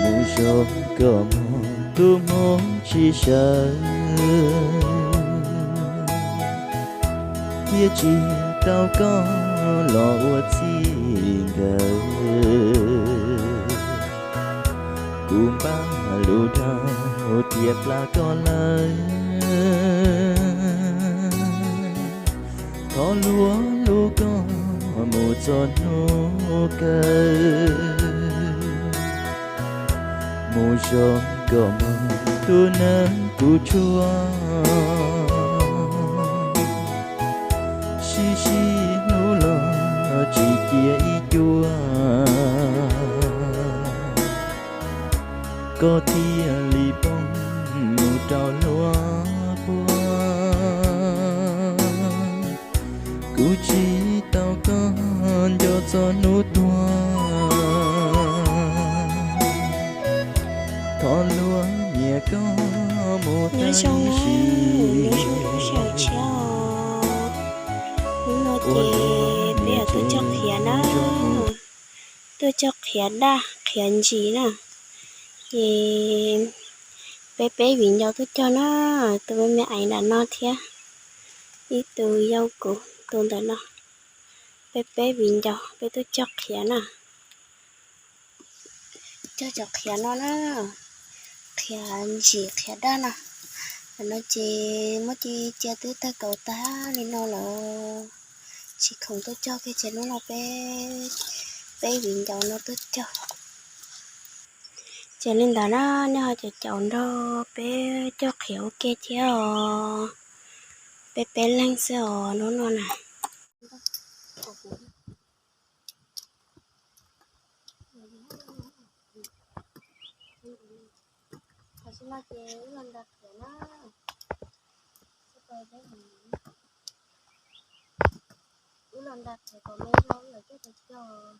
Mus zov koj mus tus hmoov tsis sawv, thiaj tsis tau koj los ua txij nkawm. Kuv npaj lus dhau tias plam koj lawm, thov luag hlub koj mus txog hnub kawg. Mus zov koj mus tus neeg kuv tshuaj, sib sib hlub los tsis cia ib cuab, koj thiaj li poob mus rau luag puag. Kuv tsis tau koj nco txog hnub tuag, thov luag nyiam koj mus tab sis. Hnub no ces peb yuav tuaj cog qhiav na, tuaj cog qhiav daj qhiav ntsim na. Ces peb peb viv ncaus tuaj cog na, tus me me aiv nram no thiab ib tus yau kuv tus ntawm no. Peb peb viv ncaus peb tuaj cog qhiav na. Cog cov qhiav no na, qhiav ntsim qhiav daj no. Ntawm no ces muab cia cia twb tawg kaus tag li no lawm, tsis khoom tuaj cog kiag ces hnub no peb peb viv ncaus no tuaj cog. Ces li ntawd na, nej ho caum caum nrog peb cog qhiav ua ke thiab os. Peb peb leeg xwb os hnub no na. Tam sim no ces wb los nrog qhiav na. Wb los nrog qhiav kom me no wb los cog cog.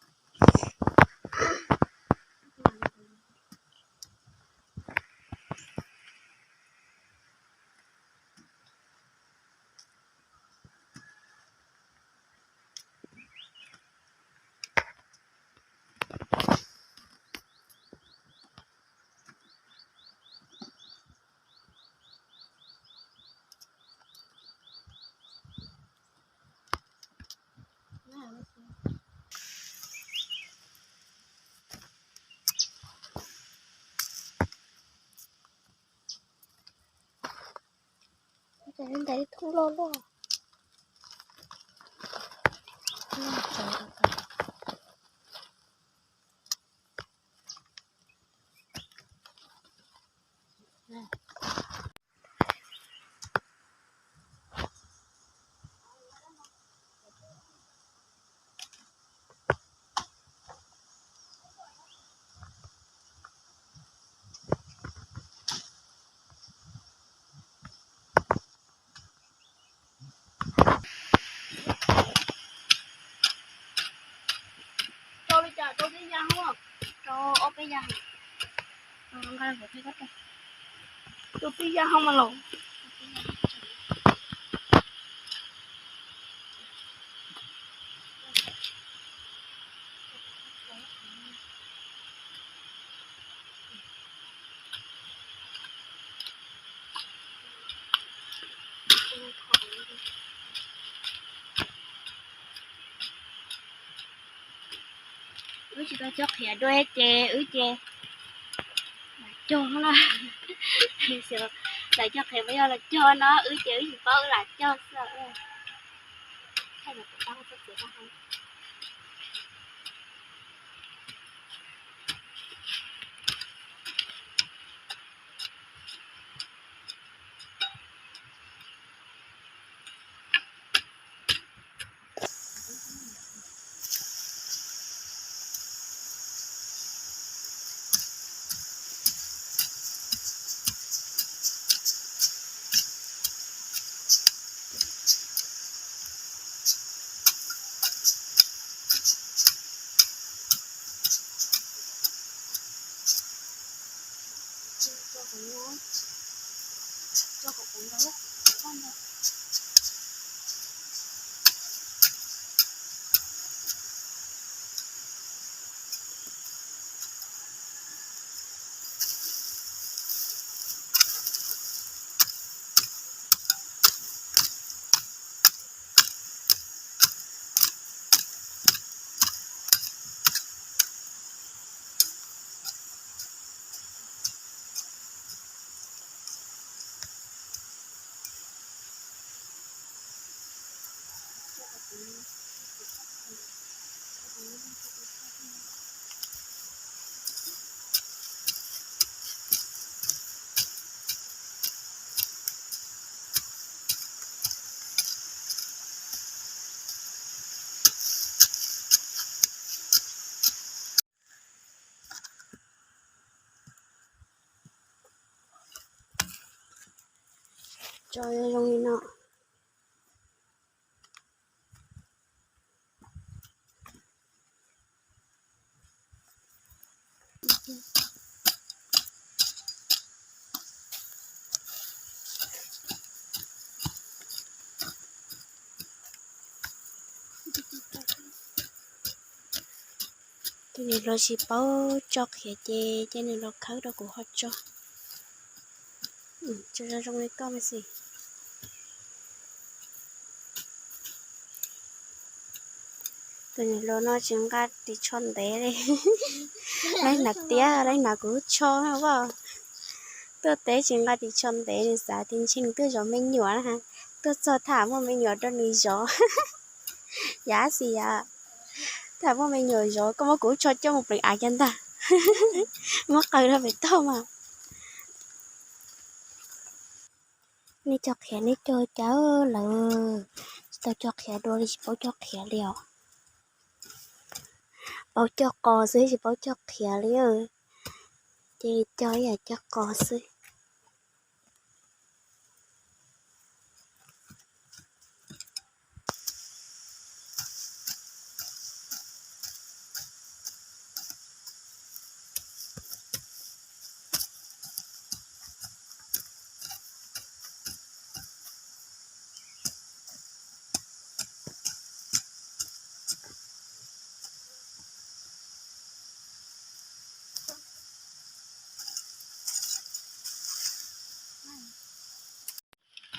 Ntawd ib thoob loj loj. Rau li cas, rau peb yag hoob, rau ob peb yag. Rau peb yag hoob mas los. Wb tsis tau cog qhiav dua ces wb ces lam cog na. Lawv cog qhiav mas yog lawv cog no, wb ces wb tsis paub, wb lam cog xwb. Tso zoo li no. Tus niam hluas tsis paub tso qhiav ces cia nws los khawb rau kuv ho tso. Tso zoo zoo li koj mas xij. Tus niam hluas no tsis nqa ris tsho ntev li. Laib hnav tiab, laib hnav kuv lub tsho na as. Tuaj teb tsis nqa ris tsho ntev, nws xav tias ntshe nws tuaj zov me nyuam na. Tuaj txog tham muaj me nyuam rau nws zov. Yam xis yam, tham muaj me nyuam zov, koj muab kuv lub tsho coj mus pleev av kiag ntag. Muab qaws rau pem toj mas. Nej coj qhiav nej coj cas lawm? Tsis tau coj qhiav dua li, tsis paub coj qhiav li os. Paub coj qos xwb tsis paub coj qhiav li. Ces coj ib yam coj qos xwb.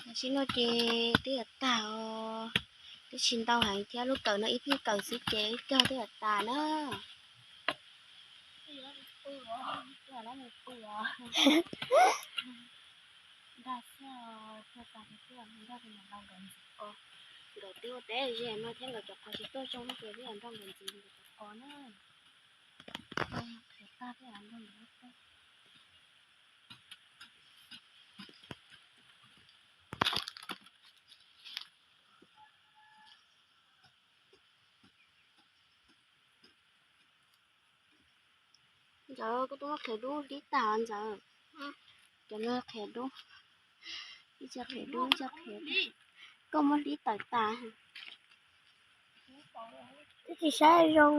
Tam sim no ces twb yuav tag os, twb tsis ntau heev thiab, lub kawm no ib pheej kawm xwb ces ib cog twb yuav tas na. Dag xwb, cog tas ces twb yuav nrog tus niam laus nkawd ntxiv kos. Nkawd twb ua teb ze no thiab nkawd cov qos tsis tuaj zoo ces twb yuav nrog nkawd ntxiv nkawd cov kos na. Qhiav tag twb yuav nrog nkawd ua teb. Ntxawm, koj tuaj muab qhiav dub hlib tag ntxawm. Cov no qhiav dub, ib co qhiav dub, ib co qhiav, koj muab hlib tawm tas. Twb tsis saib zoo.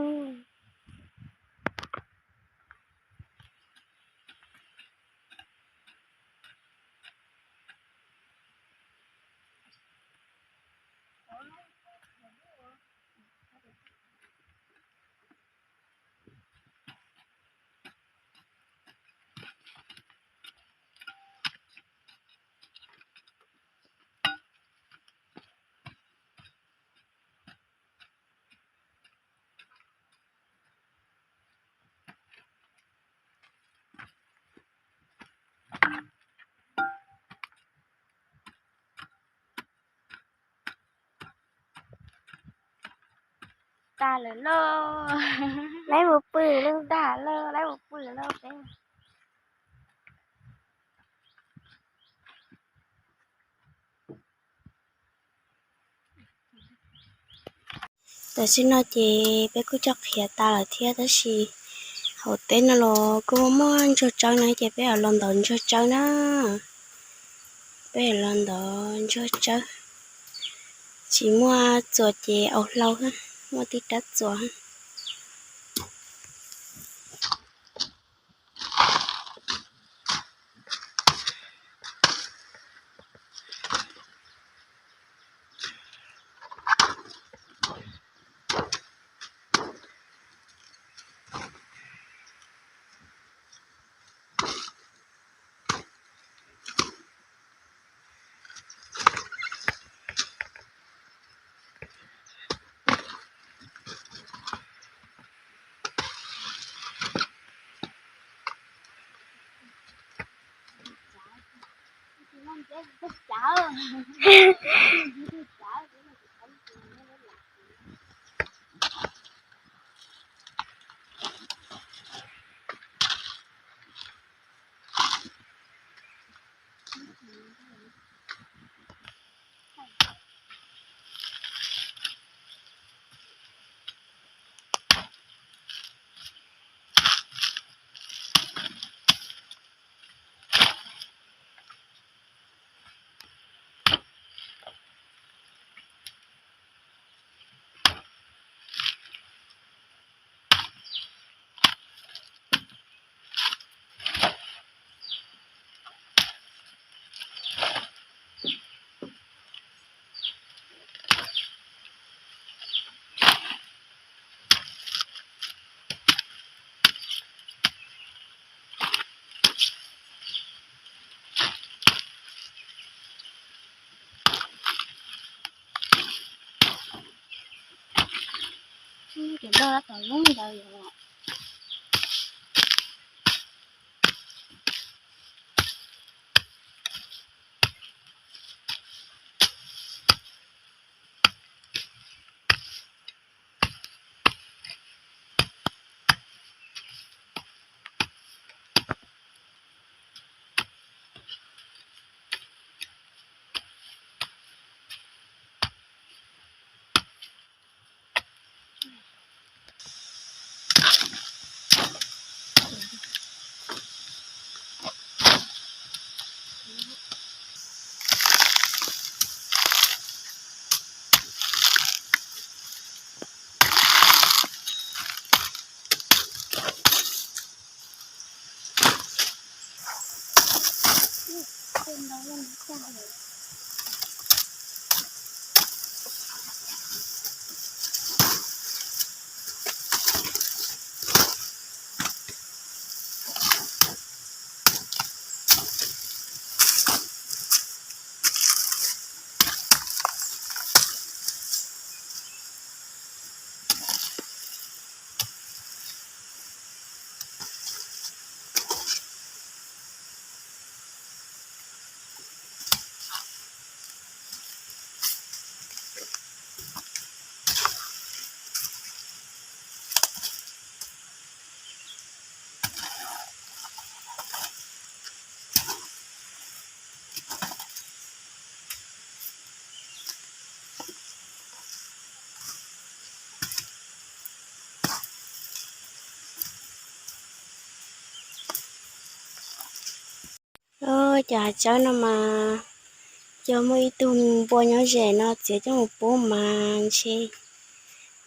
Tag lawm lauj. Laib mus pw lauj, tag lawm, laib mus pw lauj peb. Tam sim no ces peb kuj coj qhiav tas lawm thiab, tab sis hauv teb no los kuj muaj ntsuag tsawb no ces peb yuav los ntov ntsuag tsawb na. Peb yuav los ntov ntsuag tsawb. Tsis muaj txuas ces au hlau, muaj tib rab txuas. dog tab tom zoo ntawd yom. Cov hav tsawb no mas cog muaj ib tug npua nyob ze no txiav coj mus pub mas ntshe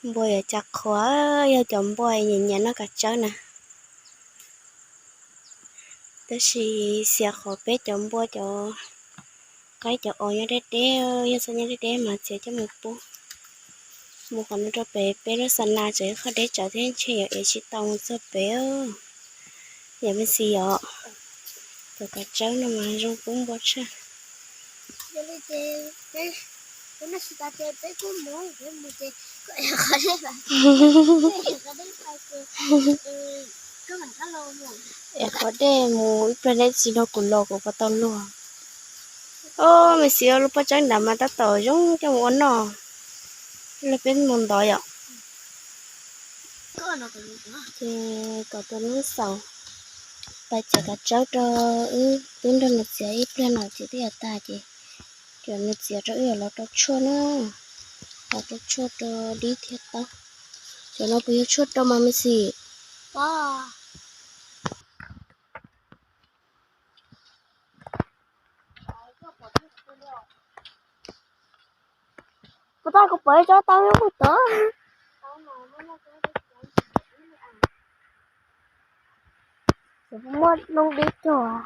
npua yuav cas qhuas, yog cov npua nyiam nyiam noj kav tsawb na. Tab sis xyov qhov peb cov npua cov qaib cov os nyob deb deb, yog txhob nyob deb deb mas txiav coj mus pub. Mus qhov no rau pem peb lub xa na tseem qhov deb tsawv thiab ntshe yuav ev tsis tau mus txog pem. Yog me xis os, cov kav tsawb no mas zoo pub npua tshaj. Es qhov dej mus ib pliag deb tsis nrog kuv los kuv puas tau luag. Os, me xis, lub pob tsawb nrad mas tab tom zoo coj mus ua noj. Los peb mus ntov yom. Ces kom tus nub xaus pais txiav kav tsawb rau wb, twb nrog nws txiav ib pliag no ces twb yuav tag ces, ces nws txiav rau wb los rau tshuaj na, los rau tshuaj rau dib thiab taub. Cov no puas yog tshuaj rau mas me xis? Kuv tab kuv pom ib tsob taub nyob puag tod. Muaj noob dib cuag.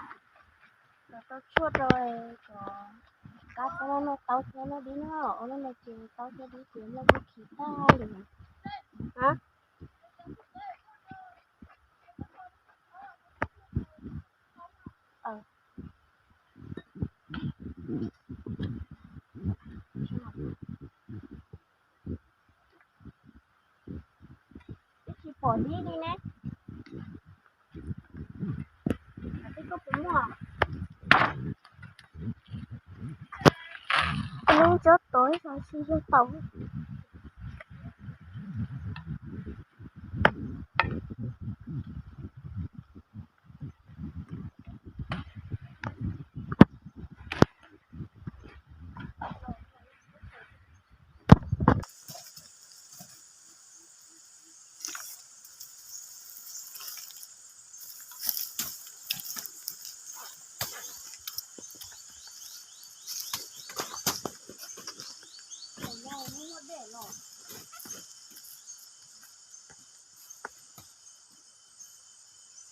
Los tau tshuaj rau kom kab txhob noj taub thiab noj dib no, ua lub no ces taub thiab dib ces noj kuj khiv tag li. Tsis pom dib li ne. Twb koj puas muaj? Lub tsob tod ib tsob tsis yog taus.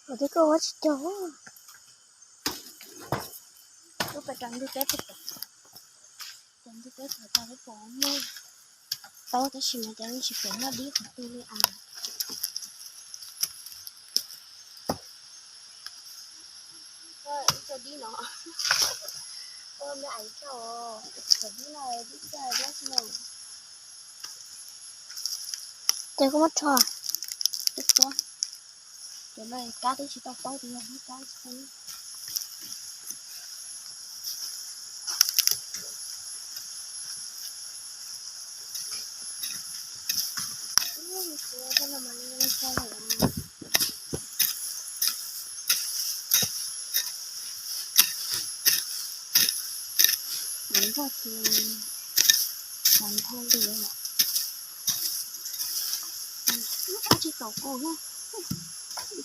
Kom twb koj ua tsis cog. Wb pais rau ntug teb puag tom. Rau ntug teb puag tom wb pom muaj taub tab sis mas cas tsis pom muaj dib qhov twg li as. Ib co dib no. Ua me ais tso, cov dib no dib cag dab no. Ces koj muab rho. Cov no kab twb tsis tau paub tias yog kab.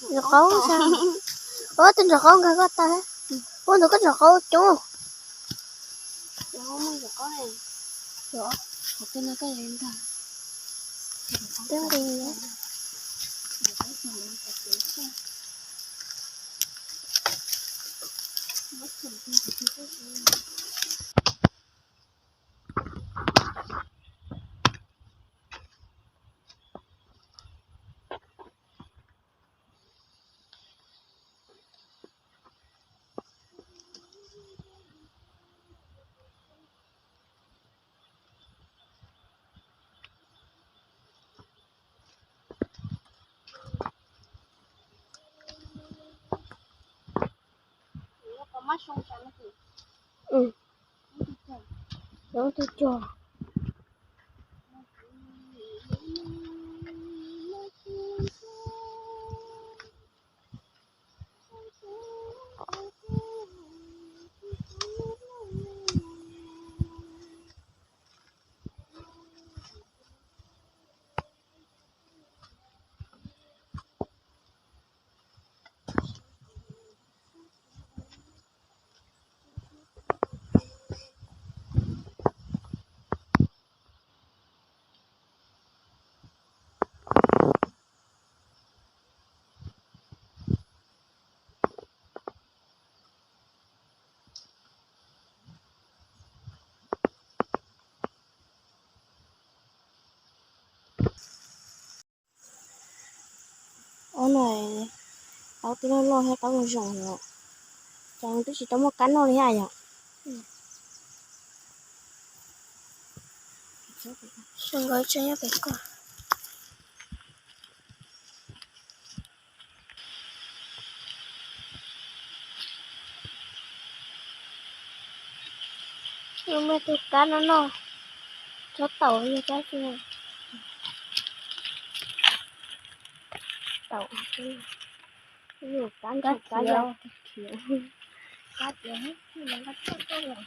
Ntxhov qaub, ua tus ntxhov qaub nkag koj tag. Ua ntawd koj ntxhov qaub coob. Ob no, taub twb loj loj thiab taub zoo zoo os. Ces twb tsis tau muaj kab noj li thiab yom. Zoo nkauj tseeb nyob pem koj. Muaj tus kab no noj, tsob taum yog kab tsi, taum, kab, kab khiav, kab khiav, kab khiav.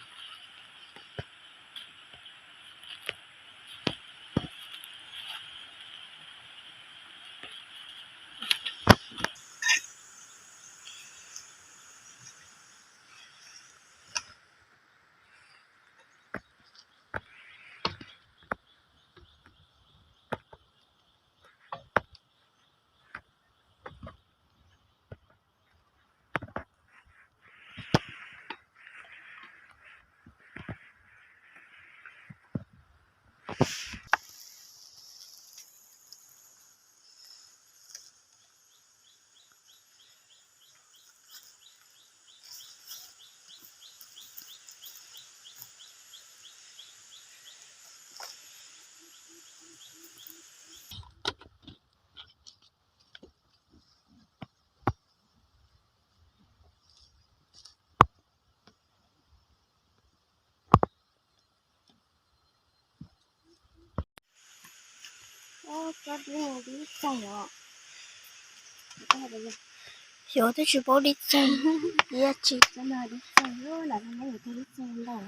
Xyov twb tsis paub dib txeeg, dib txeeg, dib txeeg ntau.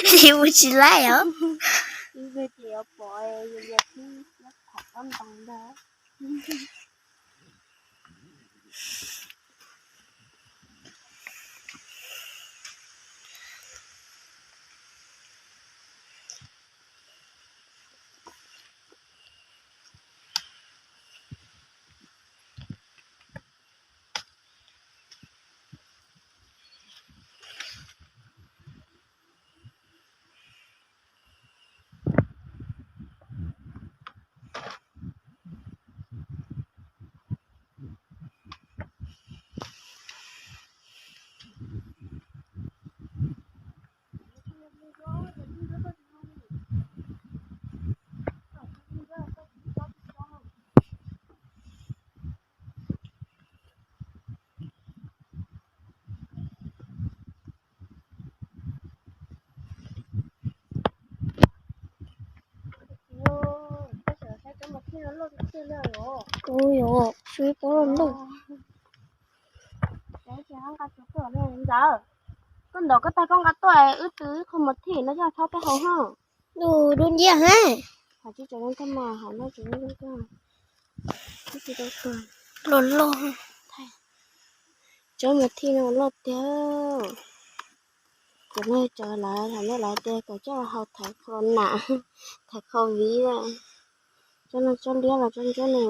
Tsis ua tsis laij os. Ui, yog sib paub loj loj. Ntxawm, koj ntaus koj tag koj nqa tuaj, wb twb kho mus thim no coj thaub peb haus hos. Dub nciab ha. Loj loj. Tsob mus thim no loj tiag. Cov no cov lawv, lawv tias kom coj haus thaiv qhov nam, thaiv qhov viv. Tsob no tsob liab los tsob ntsuab ne,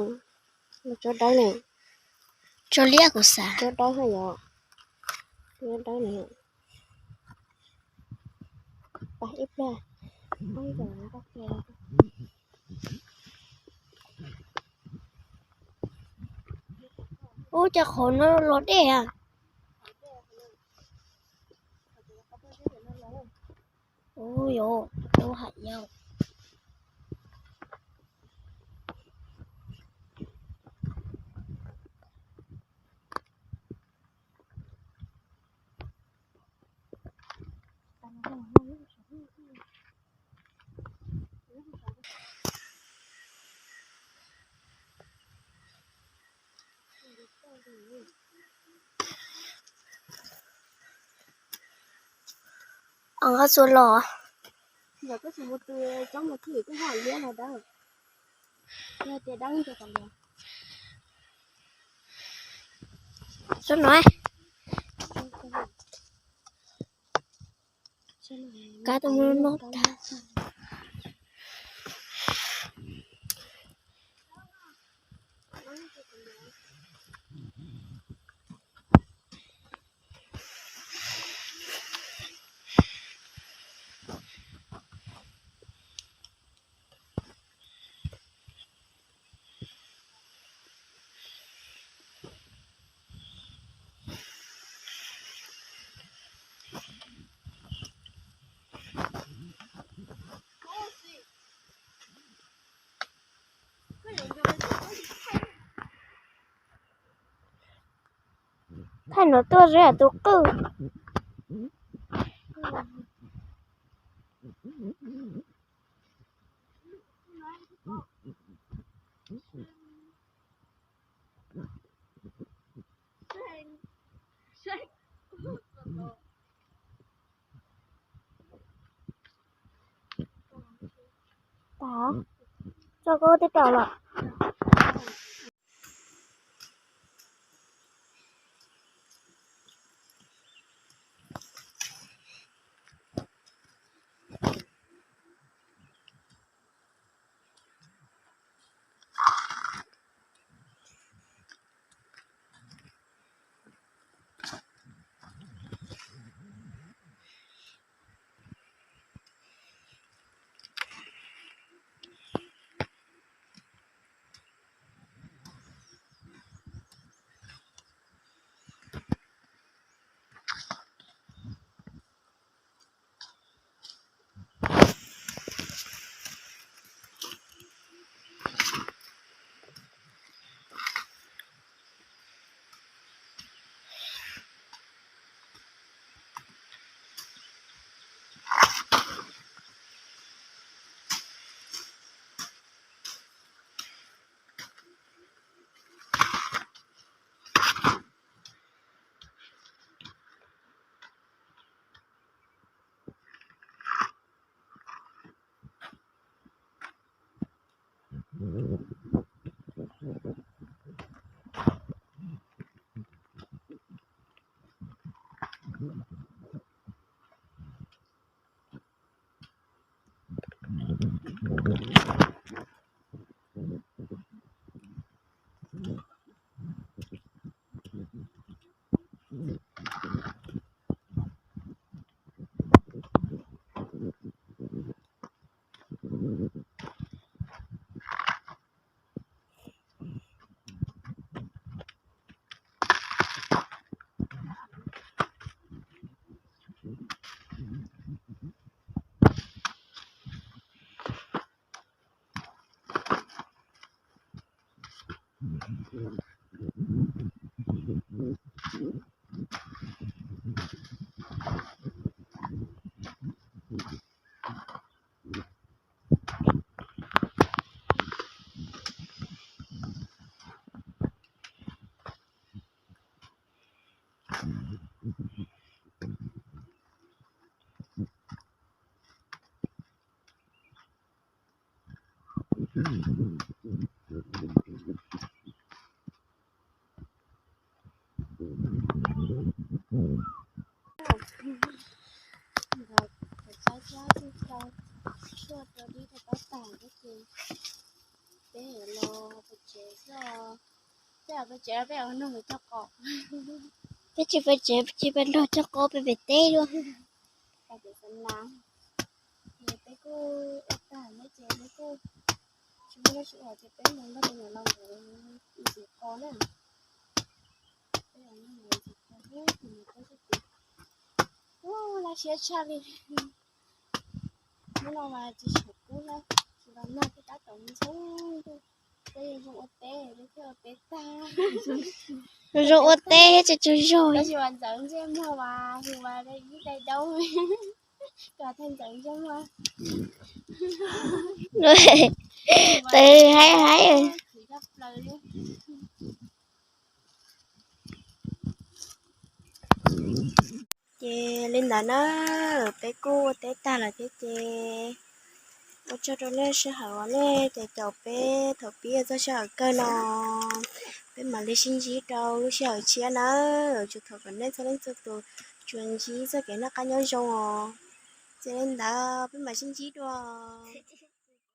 los tsob dawb ne. Tsob liab kuv xav. Tsob dawb haj yom. Tsob dawb ne. Pas ib pliag. Ub, cov qhov no los dej a. Ub, yog, ub, haj yam. Nqa txua los. Tsob no. Kab tau muab noj tag. Thaij no tuaj zeb tus qwj. Tau, tso koj tej rau los. Ntawd thaum tshaib plab twb tau tshuaj rau dib rau taub tag thiab ces peb los pem tsev xwb. Peb los pem tsev peb ua nug coj qos. Peb tsis pem tsev tsis pem nrog coj qos pem pem teb dua. Peb kuj ua tag nyob ces peb kuj tsis muaj dab tsi ua ces peb mus nrog tus niam laus nkawd ntxiv qos na. Peb mus ntxiv qos, ua laj siab tshaj li. Hnub no mas tsis tshua kub thiab, tsis los nag thiab tab tom ntxhub ntuj. Peb zoo ua teb, peb thiaj ua teb tag. Zoo ua teb thiab tsis tsaug zog. Tab sis mas Ntxawm ntsej muag mas hu mas ib daim daub, koj thiaj Ntxawm ntsej muag. Tus haib haib. Ces li ntawd na, peb kuj ua teb tag lawm thiab ces ua tsaug rau nej sij hawm uas nej caum caum peb thaum pib txog sij hawm kawg no. Peb mam li sib ntsib rau lub sij hawm tshiab nawb. Tsuas thov kom nej txhua leej txhua tus tsuas ntsib txoj kev noj qab nyob zoo os. Ces li ntawd peb mam sib ntsib dua.